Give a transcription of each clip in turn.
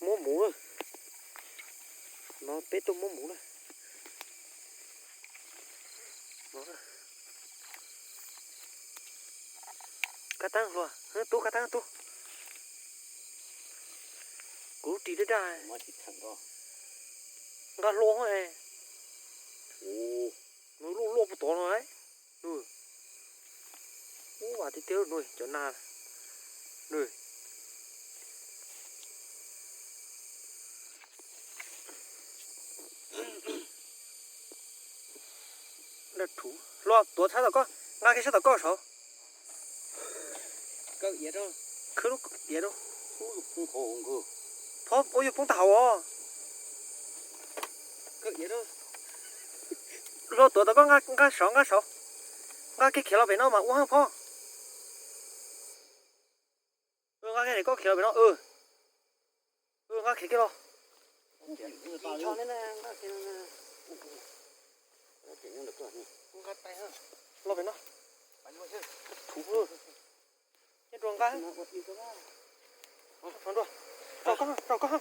Muab mus lawm. No peb tuaj muab mus lawm. Kab teeb hluas, tub kab teeb tub. Kuv lub ris daj daj. Nqa hlua. Nws luaj luaj puag tod no. Ub, vas tiag tiag no cov nas. Hluas, tuav sab tom koj, nqa kiag sab tom koj saud. Khwb lub iav rau. Phob ua yus poob tag hauv os. Hluas, tuav tom koj, nqa saud, nqa saud. Nqa kiag khiav los pem no mas ua hab phob. Nqa kiag koj khiav los pem no. Nqa khiav kiag los. Los pem no. Thuv. Nyob rau nqa. Rau koj, rau koj.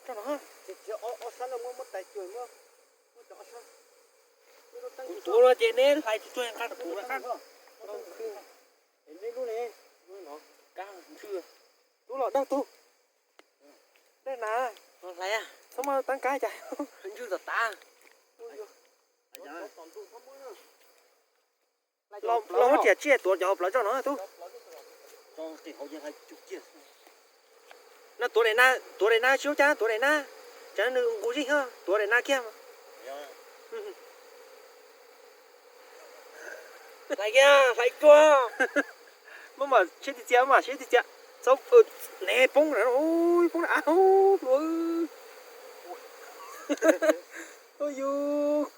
Rau no. Kuv tuav no ces neb hlais tsuag tsuag nqa rau kuv lawm. Tub los dag tug. Dag na. Txhob muaj teeb kab cas. Ntswj tom tav. Los muab riam tsiaj tuav cov hauv plawv tso no tub. No tuav daim na, tuav daim na tsis ua cas, tuav daim na. Tsam nws nqus zig, tuav daim na kiag. Hlais kiag, hlais tsuag. Muab mam siab txias txias, mam siab txias txias. Txhob, ne poob, poob na, hluas. Yus.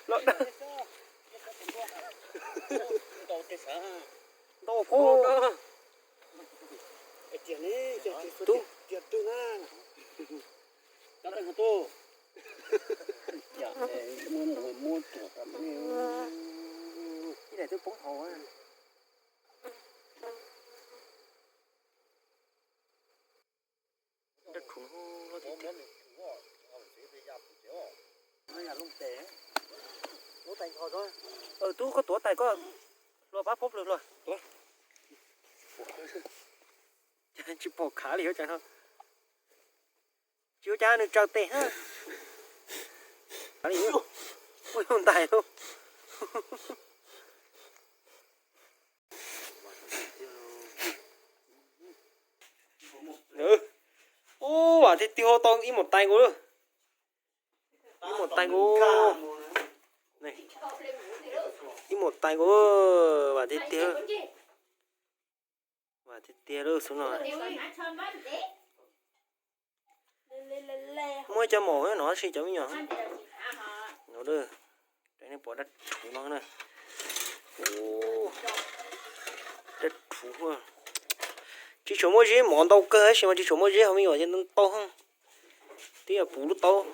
Los dag. Ntau phob. Tub. Ib daim twb poob hauv. Tub, koj tuav tais koj, hluas, pab phob plawg hluas. Tsis pom khav li ua cas no. Tsis ua cas, nws tsaws tes hab. Ua yus ntais lauj. Ub, vam tiag tiag, tau ib muam tais nkaus. Ib muam tais nkaus. Ib muam tais nkaus, vam tiag tiag. Vam tiag tiag lauj, xub no. Muaj cov maum no si cov me nyuam. No, nej pom dab rhuv no na. Dab rhuv. Tsis tshua muaj zeb, mov ntau kawg tab sis mas tsis tshua muaj zeb hauv me nyuam ces ntau hab. Twb yog puv lub taub.